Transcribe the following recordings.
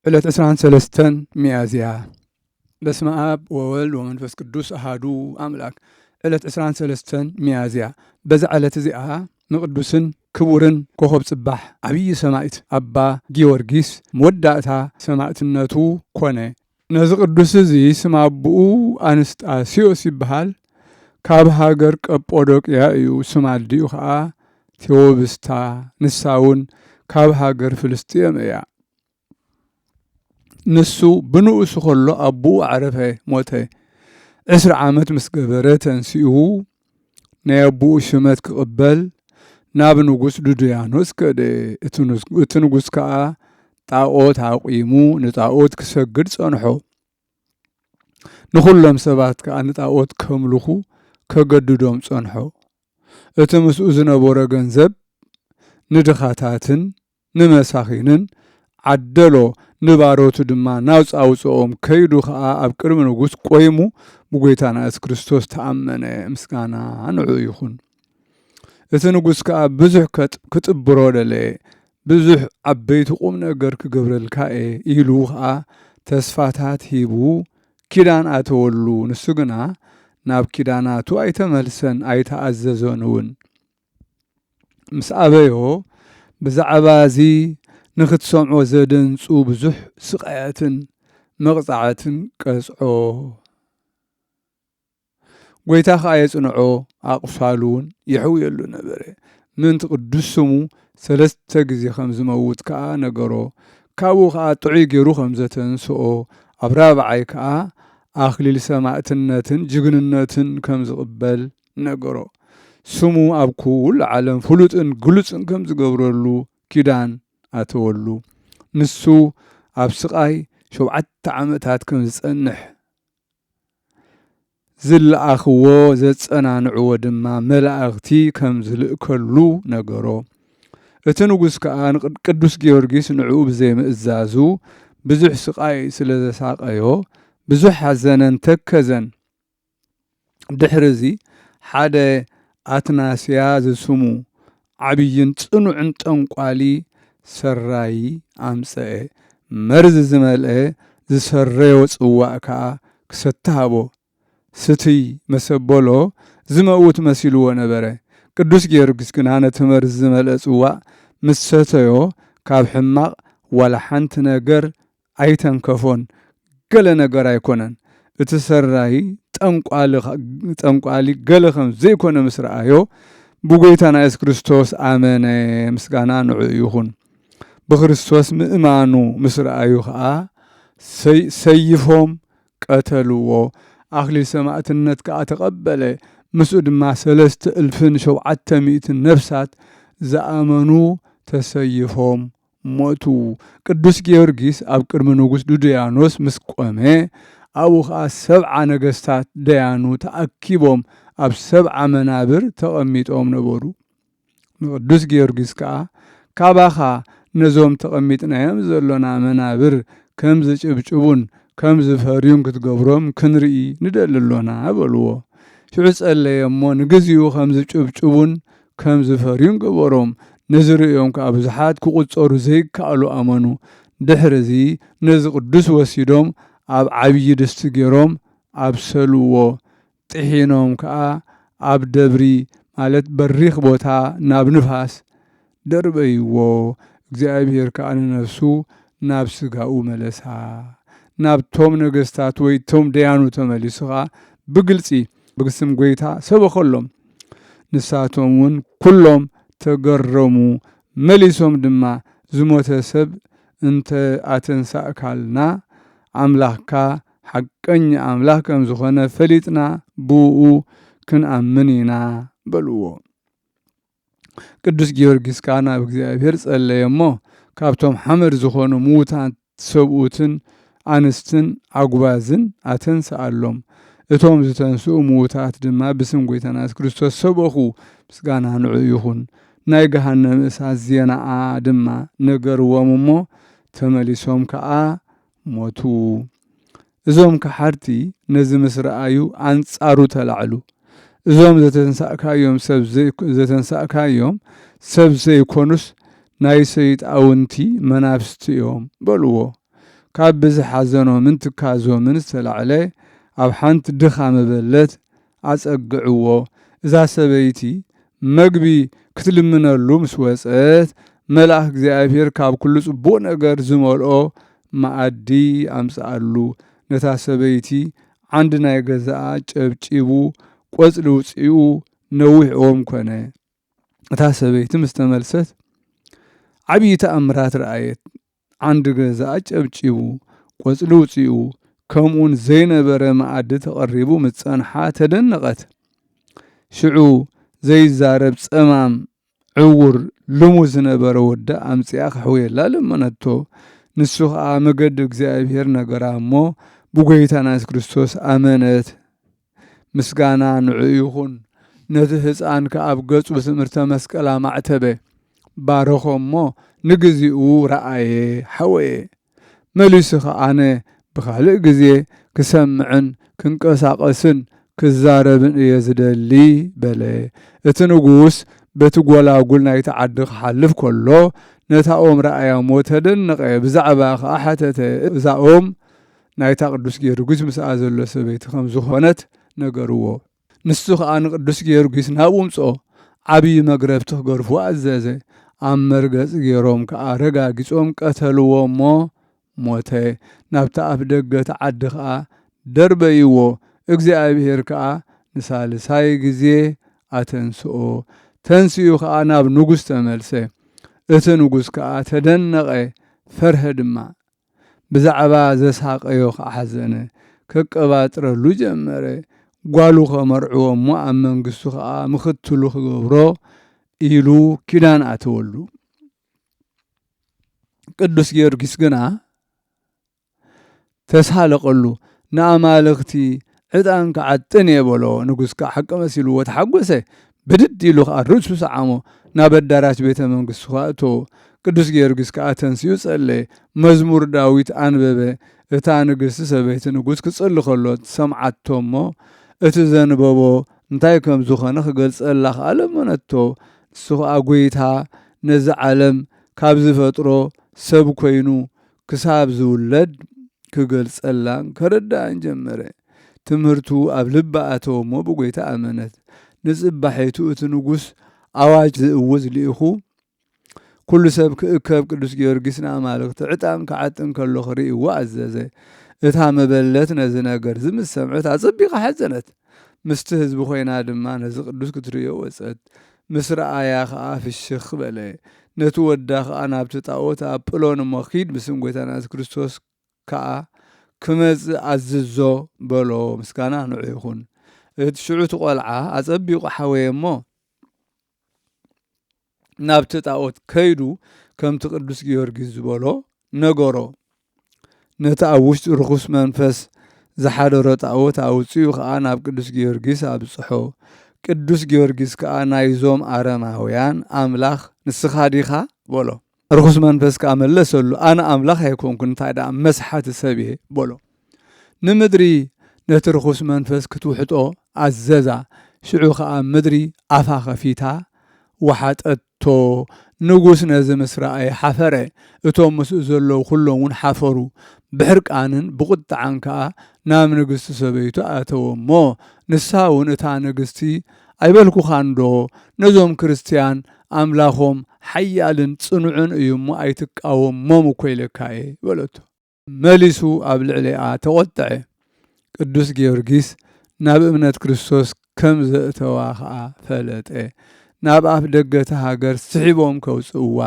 ዕለት ዕስራን ሰለስተን ሚያዝያ። በስመ ኣብ ወወልድ ወመንፈስ ቅዱስ ኣሃዱ ኣምላክ። ዕለት ዕስራን ሰለስተን ሚያዝያ። በዛ ዕለት እዚኣ ንቅዱስን ክቡርን ኮኸብ ጽባሕ ዓብዪ ሰማዕት ኣባ ጊዮርጊስ መወዳእታ ሰማዕትነቱ ኮነ። ነዚ ቅዱስ እዚ ስም ኣቦኡ ኣንስጣስዮስ ይበሃል። ካብ ሃገር ቀጶዶቅያ እዩ። ስም ኣዲኡ ኸኣ ቴዎብስታ፣ ንሳ እውን ካብ ሃገር ፍልስጥኤም እያ። ንሱ ብንኡሱ ኸሎ ኣቦኡ ዓረፈ፣ ሞተ። ዕስራ ዓመት ምስ ገበረ ተንሲኡ ናይ ኣቦኡ ሽመት ክቕበል ናብ ንጉስ ዱድያኖስ ከደ። እቲ ንስ-፣ እቲ ንጉስ ከኣ ጣኦት ኣቑሙ ንጣኦት ክሰግድ ጸንሖ። ንኹሎም ሰባት ከኣ ንጣኦት ከምልኹ ከገድዶም ጸንሖ። እቲ ምስኡ ዝነበሮ ገንዘብ ንድኻታትን ንመሳኺንን ዓደሎ፣ ንባሮቱ ድማ ናውፃ ኣውፅኦም። ከይዱ ኸዓ ኣብ ቅድሚ ንጉስ ቆይሙ ብጎይታና የሱስ ክርስቶስ ተኣመነ። ምስጋና ንዕኡ ይኹን። እቲ ንጉስ ከኣ ብዙሕ ከጥ-፣ ክጥብሮ ደለየ። ብዙሕ ዓበይቲ ቁም ነገር ክገብረልካ እየ ኢሉ ኸኣ ተስፋታት ሂቡ ኪዳን ኣተወሉ። ንሱ ግና ናብ ኪዳናቱ ኣይተመልሰን፣ ኣይተኣዘዞን እውን። ምስ ኣበዮ ብዛዕባ እዚ ንኽትሰምዖ ዘደንጹ ብዙሕ ስቓያትን መቕጻዕትን ቀጽዖ። ጐይታ ኸኣ የጽንዖ፣ ኣቑሳሉ እውን የሕውየሉ ነበረ። ምእንቲ ቅዱስ ስሙ ሰለስተ ግዜ ከም ዝመውት ከኣ ነገሮ። ካብኡ ኸኣ ጥዑይ ገይሩ ከም ዘተንስኦ፣ ኣብ ራብዓይ ከኣ ኣኽሊል ሰማዕትነትን ጅግንነትን ከም ዝቕበል ነገሮ። ስሙ ኣብ ኩሉ ዓለም ፍሉጥን ግሉጽን ከም ዝገብረሉ ኪዳን ኣተወሉ። ንሱ ኣብ ስቓይ ሸውዓተ ዓመታት ከም ዝጸንሕ፣ ዝለኣኽዎ ዘጸናንዕዎ ድማ መላእኽቲ ከም ዝልእከሉ ነገሮ። እቲ ንጉስ ከኣ ንቅድ-፣ ቅዱስ ጊዮርጊስ ንዕኡ ብዘይምእዛዙ ብዙሕ ስቓይ ስለ ዘሳቐዮ፣ ብዙሕ ሓዘነን ተከዘን። ድሕሪ እዚ ሓደ ኣትናስያ ዝስሙ ዓብይን ጽኑዕን ጠንቋሊ ሰራዪ ኣምጸአ። መርዚ ዝመልአ ዝሰረዮ ጽዋእ ከኣ ክሰቲ ሃቦ። "ስትይ" መሰበሎ ዝመውት መሲልዎ ነበረ። ቅዱስ ጊዮርጊስ ግና ነቲ መርዚ ዝመልአ ጽዋእ ምስ ሰተዮ፣ ካብ ሕማቕ ዋላ ሓንቲ ነገር ኣይተንከፎን፣ ገለ ነገር ኣይኮነን። እቲ ሰራዪ ጠንቋሊ ኸ-፣ ጠንቋሊ ገለ ከም ዘይኮነ ምስ ረኣዮ፣ ብጎይታና የሱስ ክርስቶስ ኣመነ፣ ምስጋና ንዕኡ ይኹን። ብክርስቶስ ምእማኑ ምስ ረኣዩ ኸኣ ሰይ-፣ ሰይፎም ቀተልዎ። ኣኽሊል ሰማዕትነት ከኣ ተቐበለ። ምስኡ ድማ ሰለስተ እልፍን ሸውዓተ ሚእትን ነፍሳት ዝኣመኑ ተሰይፎም ሞቱ። ቅዱስ ጊዮርጊስ ኣብ ቅድሚ ንጉስ ዱድያኖስ ምስ ቆመ፣ ኣብኡ ኸኣ ሰብዓ ነገስታት ደያኑ ተኣኪቦም ኣብ ሰብዓ መናብር ተቐሚጦም ነበሩ። ንቅዱስ ጊዮርጊስ ከኣ፣ "ካባኻ ነዞም ተቐሚጥናዮም ዘሎና መናብር ከም ዝጭብጭቡን ከም ዝፈርዩን ክትገብሮም ክንርኢ ንደሊ ኣሎና" በልዎ። ሽዑ ጸለየ እሞ፣ ንግዚኡ ከም ዝጭብጭቡን ከም ዝፈርዩን ገበሮም። ነዚ ርእዮም ከኣ ብዙሓት ክቑጸሩ ዘይከኣሉ ኣመኑ። ድሕሪ እዚ ነዚ ቅዱስ ወሲዶም ኣብ ዓብዪ ድስቲ ገይሮም ኣብሰልዎ። ጥሒኖም ከኣ ኣብ ደብሪ፣ ማለት በሪኽ ቦታ፣ ናብ ንፋስ ደርበይዎ። እግዚኣብሔር ከኣ ንነፍሱ ናብ ስጋኡ መለሳ። ናብቶም ነገስታት ወይ እቶም ደያኑ ተመሊሱ ኸኣ ብግልጺ ብስም ጐይታ ሰበኸሎም። ንሳቶም እውን ኩሎም ተገረሙ። መሊሶም ድማ፣ "ዝሞተ ሰብ እንተ ኣተንሳእካልና፣ ኣምላኽካ ሓቀኛ ኣምላኽ ከም ዝኾነ ፈሊጥና፣ ብእኡ ክንኣምን ኢና" በልዎ። ቅዱስ ጊዮርጊስ ከኣ ናብ እግዚኣብሔር ጸለየ እሞ፣ ካብቶም ሓመድ ዝኾኑ ምዉታት ሰብኡትን ኣንስትን ኣጉባዝን ኣተንስኣሎም። እቶም ዝተንስኡ ምዉታት ድማ ብስም ጐይታና የሱስ ክርስቶስ ሰበኹ፣ ምስጋና ንዕኡ ይኹን። ናይ ገሃነም እሳት ዜናኣ ድማ ነገርዎም እሞ፣ ተመሊሶም ከኣ ሞቱ። እዞም ከሓድቲ ነዚ ምስ ረኣዩ ኣንጻሩ ተላዕሉ። "እዞም ዘተንሳእካዮም ሰብ ዘይ-፣ ዘተንሳእካዮም ሰብ ዘይኮኑስ ናይ ሰይጣውንቲ መናፍስቲ እዮም" በልዎ። ካብ ብዝሒ ሓዘኖምን ትካዞምን ዝተላዕለ ኣብ ሓንቲ ድኻ መበለት ኣጸግዕዎ። እዛ ሰበይቲ መግቢ ክትልምነሉ ምስ ወጸት፣ መልኣኽ እግዚኣብሔር ካብ ኩሉ ጽቡቕ ነገር ዝመልኦ መኣዲ ኣምጽኣሉ። ነታ ሰበይቲ ዓንዲ ናይ ገዛኣ ጨብጪቡ፣ ቆጽሊ ውጺኡ፣ ነዊሕ ኦም ኮነ። እታ ሰበይቲ ምስ ተመልሰት፣ ዓብዪ ተኣምራት ረኣየት። ዓንዲ ገዛኣ ጨብጪቡ፣ ቆጽሊ ውጺኡ፣ ከምኡውን ዘይነበረ መኣዲ ተቐሪቡ ምስ ጸንሓ ተደነቐት። ሽዑ ዘይዛረብ ጸማም፣ ዕውር፣ ልሙስ ዝነበረ ወዳ ኣምጺኣ ከሕውየላ ለመነቶ። ንሱ ኸኣ መገዲ እግዚኣብሔር ነገራ እሞ ብጐይታና የሱስ ክርስቶስ ኣመነት። ምስጋና ንዕኡ ይኹን። ነቲ ህጻን ከኣ ኣብ ገጹ ብትእምርተ መስቀል ኣማዕተበ፣ ባረኾ እሞ ንግዚኡ ረኣየ፣ ሓወየ። መሊሱ ኸኣ ኣነ ብኻልእ ግዜ ክሰምዕን ክንቀሳቐስን ክዛረብን እየ ዝደሊ በለ። እቲ ንጉስ በቲ ጐላጉል ናይቲ ዓዲ ክሓልፍ ከሎ ነታ ኦም ረኣያ እሞ ተደነቐ። ብዛዕባ ኸኣ ሓተተ። እዛ ኦም ናይታ ቅዱስ ጊዮርጊስ ምስኣ ዘሎ ሰበይቲ ከም ዝኾነት ነገርዎ። ንሱ ኸኣ ንቅዱስ ጊዮርጊስ ናብኡ ምጽኦ፣ ዓብዪ መግረፍቲ ክገርፍዎ ኣዘዘ። ኣብ መርገጽ ገይሮም ከኣ ረጋጊጾም ቀተልዎ እሞ ሞተ። ናብቲ ኣፍ ደገ እቲ ዓዲ ኸኣ ደርበይዎ። እግዚኣብሔር ከኣ ንሳልሳይ ግዜ ኣተንስኦ። ተንሲኡ ኸኣ ናብ ንጉስ ተመልሰ። እቲ ንጉስ ከኣ ተደነቐ፣ ፈርሀ ድማ። ብዛዕባ ዘሳቐዮ ኸዓ ሓዘነ፣ ከቀባጥረሉ ጀመረ። ጓሉ ኸመርዕዎ እሞ ኣብ መንግስቱ ኸዓ ምኽትሉ ክገብሮ ኢሉ ኪዳን ኣተወሉ። ቅዱስ ጊዮርጊስ ግና ተሳለቐሉ። ንኣማልኽቲ ዕጣን ክዓጥን እየ በሎ። ንጉስ ከኣ ሓቂ መሲልዎ ተሓጎሰ። ብድድ ኢሉ ኸዓ ርእሱ ሰዓሞ። ናብ ኣዳራሽ ቤተ መንግስቱ ኸኣ እተዎ። ቅዱስ ጊዮርጊስ ከኣ ተንሲኡ ጸለየ። መዝሙር ዳዊት ኣንበበ። እታ ንግስቲ ሰበይቲ ንጉስ ክጽሊ ኸሎ ሰምዓቶ እሞ፣ እቲ ዘንበቦ እንታይ ከም ዝኾነ ክገልጸላ ኸኣ ለመነቶ። ንሱ ኸኣ ጐይታ ነዚ ዓለም ካብ ዝፈጥሮ ሰብ ኮይኑ ክሳብ ዝውለድ ክገልጸላን ከረድኣን ጀመረ። ትምህርቱ ኣብ ልባ ኣተወ እሞ ብጐይታ ኣመነት። ንጽባሒቱ እቲ ንጉስ ኣዋጅ ዝእውጅ ልኢኹ፣ ኩሉ ሰብ ክእከብ ቅዱስ ጊዮርጊስ ንኣማልኽቲ ዕጣን ክዓጥን ከሎ ክርእይዎ ኣዘዘ። እታ መበለት ነዚ ነገር እዚ ምስ ሰምዐት ኣጸቢቓ ሓዘነት። ምስቲ ህዝቢ ኮይና ድማ ነዚ ቅዱስ ክትርእዮ ወጸት። ምስ ረኣያ ኸኣ ፍሽኽ በለ። ነቲ ወዳ ኸኣ ናብቲ ጣኦት ኣጵሎን እሞ ኪድ ብስም ጐይታና የሱስ ክርስቶስ ከኣ ክመጽእ ኣዝዞ በሎ። ምስጋና ንዑ ይኹን። እቲ ሽዑ እቲ ቈልዓ ኣጸቢቑ ሓወየ እሞ ናብቲ ጣኦት ከይዱ ከምቲ ቅዱስ ጊዮርጊስ ዝበሎ ነገሮ። ነቲ ኣብ ውሽጡ ርኹስ መንፈስ ዝሓደሮ ጣኦት ኣውጺኡ ኸኣ ናብ ቅዱስ ጊዮርጊስ ኣብጽሖ። ቅዱስ ጊዮርጊስ ከኣ ናይዞም ኣረማውያን ኣምላኽ ንስኻ ዲኻ? በሎ። ርኹስ መንፈስ ከኣ መለሰሉ፣ ኣነ ኣምላኽ ኣይኮንኩን፣ እንታይ ደኣ መስሓቲ ሰብ እየ በሎ። ንምድሪ ነቲ ርኹስ መንፈስ ክትውሕጦ ኣዘዛ። ሽዑ ኸኣ ምድሪ ኣፋ ኸፊታ ወሓጠቶ። ንጉስ ነዚ ምስ ረኣየ ሓፈረ። እቶም ምስኡ ዘለዉ ኹሎም እውን ሓፈሩ። ብሕርቃንን ብቑጥዓን ከኣ ናብ ንግስቲ ሰበይቱ ኣተወ እሞ፣ ንሳ እውን እታ ንግስቲ፣ ኣይበልኩኻንዶ፣ ነዞም ክርስትያን ኣምላኾም ሓያልን ጽኑዕን እዩ እሞ ኣይትቃወሞም እኮ ኢለካ እየ በለቶ። መሊሱ ኣብ ልዕሊኣ ተቖጥዐ። ቅዱስ ጊዮርጊስ ናብ እምነት ክርስቶስ ከም ዘእተዋ ኸኣ ፈለጠ። ናብ ኣፍ ደገ እቲ ሃገር ስሒቦም ከውጽእዋ፣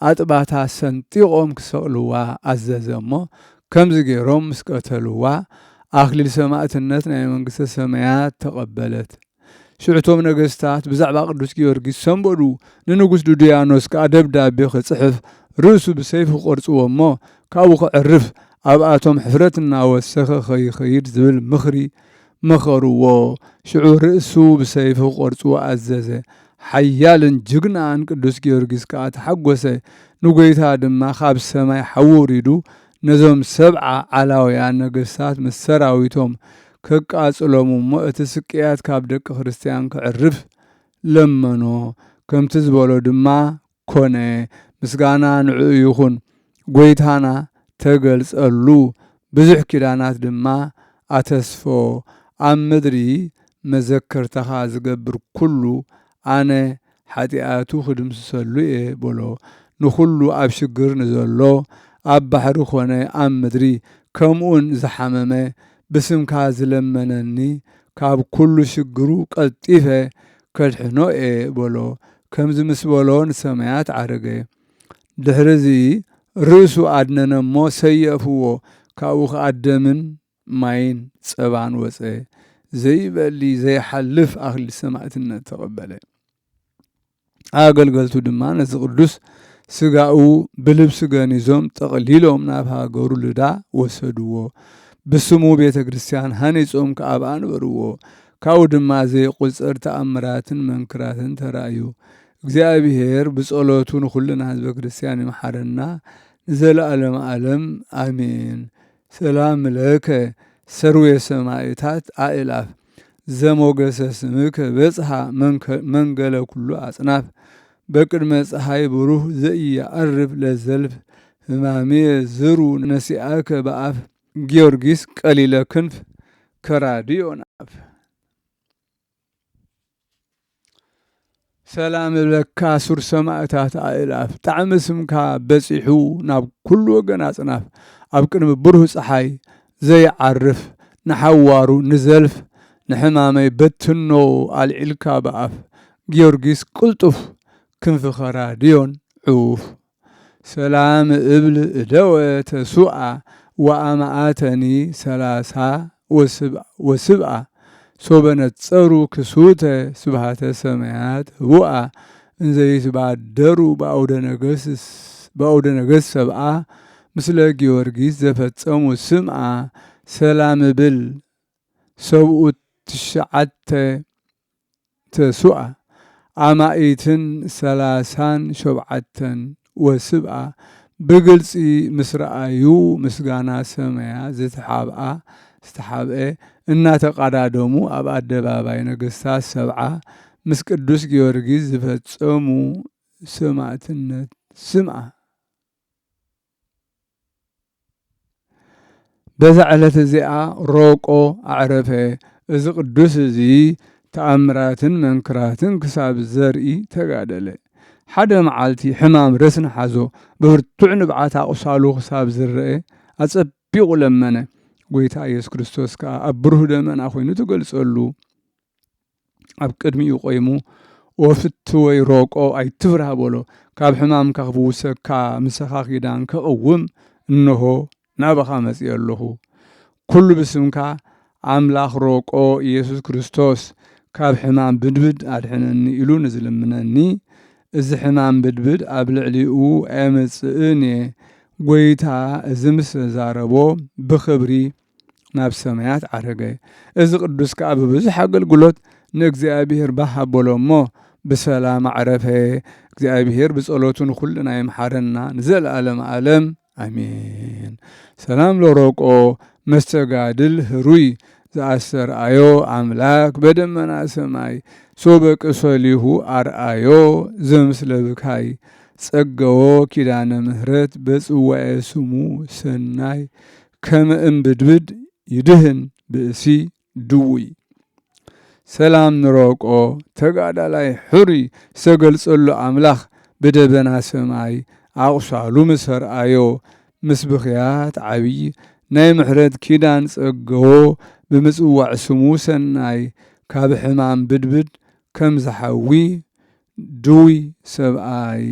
ኣጥባታ ሰንጢቖም ክሰቕልዋ ኣዘዘ እሞ፣ ከምዚ ገይሮም ምስ ቀተልዋ፣ ኣኽሊል ሰማእትነት ናይ መንግስተ ሰማያት ተቐበለት። ሽዑ እቶም ነገስታት ብዛዕባ ቅዱስ ጊዮርጊስ ሰንበዱ። ንንጉስ ዱድያኖስ ከኣ ደብዳቤ ክጽሕፍ፣ ርእሱ ብሰይፊ ክቖርጽዎ እሞ፣ ካብኡ ከዕርፍ፣ ኣብኣቶም ሕፍረት እናወሰኸ ከይኸይድ ዝብል ምኽሪ መኸርዎ። ሽዑ ርእሱ ብሰይፊ ክቖርጽዎ ኣዘዘ። ሓያልን ጅግናን ቅዱስ ጊዮርጊስ ከኣ ተሓጎሰ። ንጐይታ ድማ ካብ ሰማይ ሓዊ ኣውሪዱ፣ ነዞም ሰብዓ ዓላውያን ነገስታት ምስ ሰራዊቶም ከቃጽሎም እሞ፣ እቲ ስቅያት ካብ ደቂ ክርስትያን ከዕርፍ ለመኖ። ከምቲ ዝበሎ ድማ ኮነ። ምስጋና ንዕኡ ይኹን። ጐይታና ተገልጸሉ፣ ብዙሕ ኪዳናት ድማ ኣተስፎ። ኣብ ምድሪ መዘከርታኻ ዝገብር ኩሉ ኣነ ሓጢኣቱ ክድምስሰሉ እየ በሎ። ንኹሉ ኣብ ሽግር ንዘሎ ኣብ ባሕሪ ኾነ ኣብ ምድሪ ከምኡን ዝሓመመ ብስምካ ዝለመነኒ ካብ ኩሉ ሽግሩ ቀልጢፈ ከድሕኖ እየ በሎ። ከምዚ ምስ በሎ ንሰማያት ዓረገ። ድሕርዚ ርእሱ ኣድነነ እሞ ሰየፍዎ፣ ካብኡ ኸኣ ደምን ማይን ጸባን ወጸ። ዘይበሊ ዘይሓልፍ ኣኽሊል ሰማዕትነት ተቐበለ። ኣገልገልቱ ድማ ነዚ ቅዱስ ስጋኡ ብልብሲ ገኒዞም ጠቕሊሎም ናብ ሃገሩ ልዳ ወሰድዎ። ብስሙ ቤተ ክርስቲያን ሃኒጾም ከኣ ኣብኣ ኣንበርዎ። ካብኡ ድማ ዘይቁጸር ተኣምራትን መንክራትን ተራእዩ። እግዚኣብሔር ብጸሎቱ ንኹልና ህዝበ ክርስቲያን ይምሓረና ንዘለኣለም ዓለም ኣሜን። ሰላም ለከ ሰርዌ ሰማይታት ኣእላፍ ዘሞገሰ ስምከ በጽሃ መንከ-፣ መንገለ ኩሉ ኣጽናፍ በቅድመ ፀሓይ ብሩህ ዘኢየዐርፍ ለዘልፍ ህማሜ ዝሩ ነሲኣከ በኣፍ ጊዮርጊስ ቀሊለ ክንፍ ከራድዮ ናፍ። ሰላም እብለካ ሱር ሰማእታት ኣእላፍ ጣዕሚ ስምካ በጺሑ ናብ ኩሉ ወገን ኣጽናፍ ኣብ ቅድሚ ብሩህ ፀሓይ ዘይዓርፍ ንሓዋሩ ንዘልፍ ንሕማመይ በትኖ ኣልዒልካ ብኣፍ ጊዮርጊስ ቅልጡፍ ክንፍኸ ራድዮን ዕዉፍ። ሰላም እብል እደወ ተሱኣ ወኣማኣተኒ ሰላሳ ወስብ-፣ ወስብኣ ሶበ ነጸሩ ክሱተ ስብሃተ ሰማያት ህቡኣ እንዘይትባደሩ ብኣውደ ነገስ-፣ ብኣውደ ነገስ ሰብኣ ምስለ ጊዮርጊስ ዘፈጸሙ ስምኣ ሰላም እብል ሰብኡ ትሽዓተ ተሱኣ ኣማኢትን ሰላሳን ሸውዓተን ወስብኣ ብግልጺ ምስ ረኣዩ ምስጋና ሰመያ ዝተሓብኣ ዝተሓብአ እናተቓዳደሙ ኣብ ኣደባባይ ነገስታት ሰብዓ ምስ ቅዱስ ጊዮርጊስ ዝፈጸሙ ሰማዕትነት ስምዓ። በዛ ዕለት እዚኣ ሮቆ ኣዕረፈ። እዚ ቅዱስ እዚ ተኣምራትን መንክራትን ክሳብ ዘርኢ ተጋደለ። ሓደ መዓልቲ ሕማም ረስኒ ሓዞ። ብብርቱዕ ንብዓት ኣቑሳሉ ክሳብ ዝረአ ኣጸቢቑ ለመነ። ጎይታ ኢየሱስ ክርስቶስ ከኣ ኣብ ብሩህ ደመና ኮይኑ ተገልጸሉ። ኣብ ቅድሚኡ ቆይሙ፣ "ወፍትወይ ሮቆ ኣይትፍራህ" በሎ። "ካብ ሕማምካ ክፍውሰካ ምሳኻ ኪዳን ከቕውም እንሆ ናባኻ መጺአ ኣለኹ። ኩሉ ብስምካ ኣምላኽ ሮቆ ኢየሱስ ክርስቶስ ካብ ሕማም ብድብድ ኣድሕነኒ ኢሉ ንዝልምነኒ እዚ ሕማም ብድብድ ኣብ ልዕሊኡ ኣየመጽእን እየ። ጎይታ እዚ ምስ ተዛረቦ ብኽብሪ ናብ ሰማያት ዓረገ። እዚ ቅዱስ ከኣ ብብዙሕ ኣገልግሎት ንእግዚኣብሔር ባህ ኣበሎ እሞ ብሰላም ኣዕረፈ። እግዚኣብሔር ብጸሎቱ ንኹልና ይምሓረና ንዘለኣለም ዓለም ኣሜን። ሰላም ለሮቆ መስተጋድል ህሩይ ዘኣስተርኣዮ ኣምላክ በደመና ሰማይ ሶበ ቅሰሊሁ ኣርኣዮ ዘምስለ ብካይ ጸገዎ ኪዳነ ምህረት በጽዋኤ ስሙ ሰናይ ከመ እምብድብድ ይድህን ብእሲ ድውይ። ሰላም ንሮቆ ተጋዳላይ ሕሩይ ዝተገልጸሉ ኣምላኽ ብደበና ሰማይ ኣቑሳሉ ምስ ኣርኣዮ ምስ ብኽያት ዓብዪ ናይ ምሕረት ኪዳን ጸገዎ ብምጽዋዕ ስሙ ሰናይ ካብ ሕማም ብድብድ ከም ዝሓዊ ድውይ ሰብኣይ።